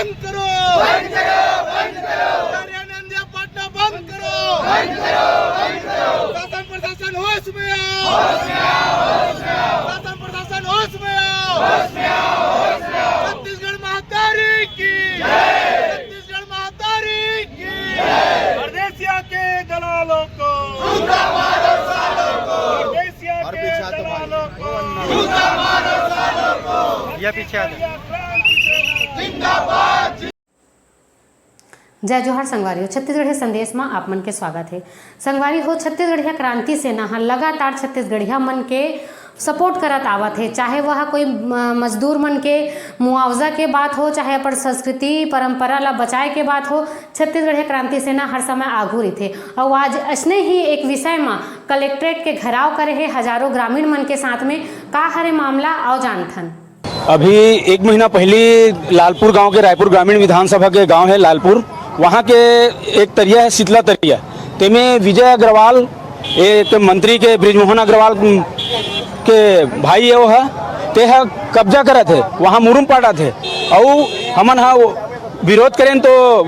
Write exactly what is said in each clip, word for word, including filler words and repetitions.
बंद करो, बंद करो, बंद करो। कार्यानंद या पाटना बंद करो, बंद करो, बंद करो। शासन प्रशासन होश में आओ, होश में आओ, होश में आओ। शासन प्रशासन होश में आओ, होश में आओ, होश में आओ। छत्तीसगढ़ महतारी की जय। छत्तीसगढ़ महतारी की जय। परदेसिया के दलालों को जूता मारो सालों को। परदेसिया और के पीछे आ तो भाई। दलालों को जूता मारो सालों को। या पीछे आ जाओ। जिंदाबाद। जय जोहार संगवारी हो, छत्तीसगढ़िया संदेश म आप मन के स्वागत हे। संगवारी हो, छत्तीसगढ़िया क्रांति सेना ह लगातार छत्तीसगढ़िया मन के सपोर्ट करत आवत हे, चाहे वह कोई, अ, मजदूर मन के मुआवजा के बात हो, चाहे अपन संस्कृति परंपरा ला बचाए के बात हो, छत्तीसगढ़िया क्रांति सेना हर समय आघू रहिथे। अउ आज अइसने ही एक विषय म कलेक्ट्रेट के घेराव करे हे हजारों ग्रामीण मन के साथ में। का हरे मामला, आओ जानथन। अभी एक महीना पहली लालपुर गांव के, रायपुर ग्रामीण विधानसभा के गांव है लालपुर, वहां के एक तरिया है शीतला तरिया, तेमे विजय अग्रवाल, एक मंत्री के बृजमोहन अग्रवाल के भाई है वो है, ते ह कब्जा करत है, वहां मुरुम पाटत है। अउ हमन ह वो विरोध करें तो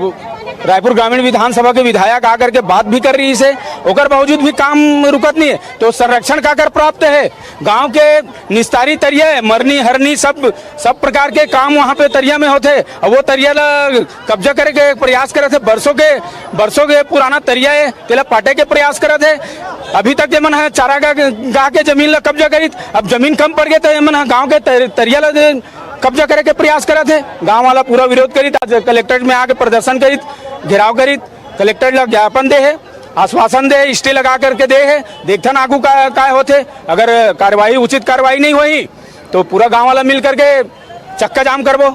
रायपुर ग्रामीण विधानसभा के विधायक आकर के बात भी कर रही से, ओकर बावजूद भी काम रुकत नहीं है। तो संरक्षण का कर प्राप्त है? गांव के निस्तारी तरिया है, मरनी हरनी सब, सब प्रकार के काम वहां पे तरिया में होते। अब वो तरिया ला कब्जा करे के प्रयास करत है, बरसों के, बरसों के पुराना तरिया है, तेला पाटे के प्रयास करत है। अभी तक ये मन है चारागाह के, गाह के जमीन ला कब्जा करित, अब जमीन कम पड़ गए तो ये मन ह गांव के तर-, तरिया ला दे, कब्जा करे के प्रयास करत है। गांव वाला पूरा विरोध करित, आज कलेक्ट्रेट में आके प्रदर्शन करित, घेराव करित, कलेक्ट्रेट ला ज्ञापन दे है, आश्वासन दे, स्टे लगा करके दे है। देखथन आगू का, का होथे, अगर कार्रवाई, उचित कार्रवाई नहीं होही तो पूरा गांव वाला मिल करके चक्का जाम करबो।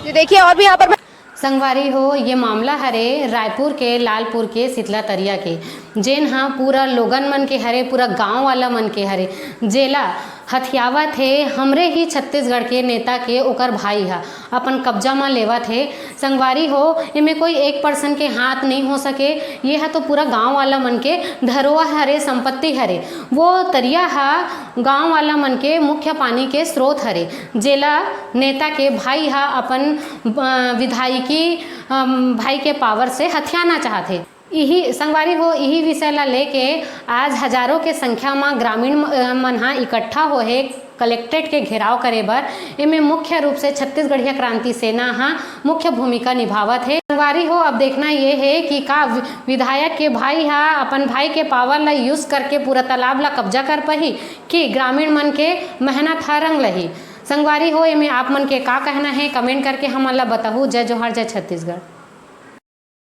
जी, देखिए, और भी यहाँ पर संगवारी हो, ये मामला हरे रायपुर के लालपुर के शीतला तरिया के, जेन हा पूरा लोगन मन के हरे, पूरा गांव वाला मन के हरे, जेला हथियावत हे हमरे ही छत्तीसगढ़ के नेता के ओकर भाई हा अपन कब्जा म लेवत हे। संगवारी हो, एमे कोई एक पर्सन के हाथ नहीं हो सके, ये हा तो पूरा गांव वाला मन के धरोहर हरे, संपत्ति हरे। वो तरिया हा गांव वाला मन के मुख्य पानी के स्रोत हरे, जेला नेता के भाई हा अपन, अ, विधायकी, अम, भाई के पावर से हथियाना चाहत हे। इही संगवारी हो, इही विषय ला लेके आज हजारों के संख्या म ग्रामीण म-, अ, मन हा इकट्ठा होहे कलेक्ट्रेट के घेराव करे बर। एमे मुख्य रूप से छत्तीसगढ़िया क्रांति सेना हा मुख्य भूमिका निभावत हे। संगवारी हो, अब देखना ये हे कि का वि-, विधायक के भाई हा अपन भाई के पावर ला यूज़ करके पूरा तालाब ला कब्जा कर पाही कि ग्रामीण मन के मेहनत हा रंग लही। संगवारी हो, एमे आप मन के का कहना हे, कमेंट करके हमन ला बताहू। जय जोहार, जय छत्तीसगढ़।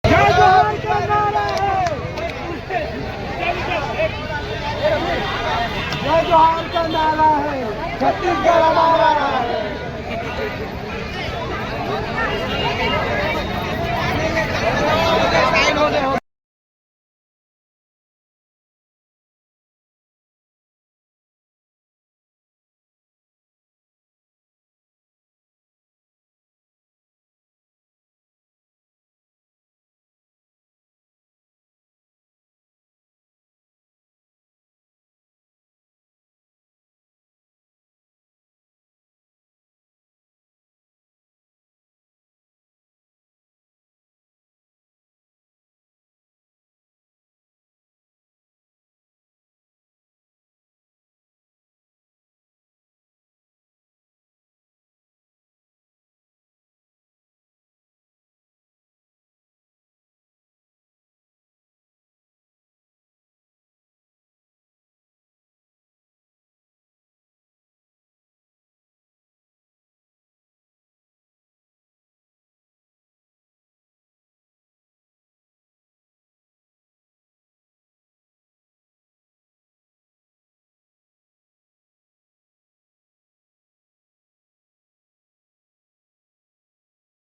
जय जोहार का नारा है, जय जोहार का नारा है, छत्तीसगढ़ हमारा है।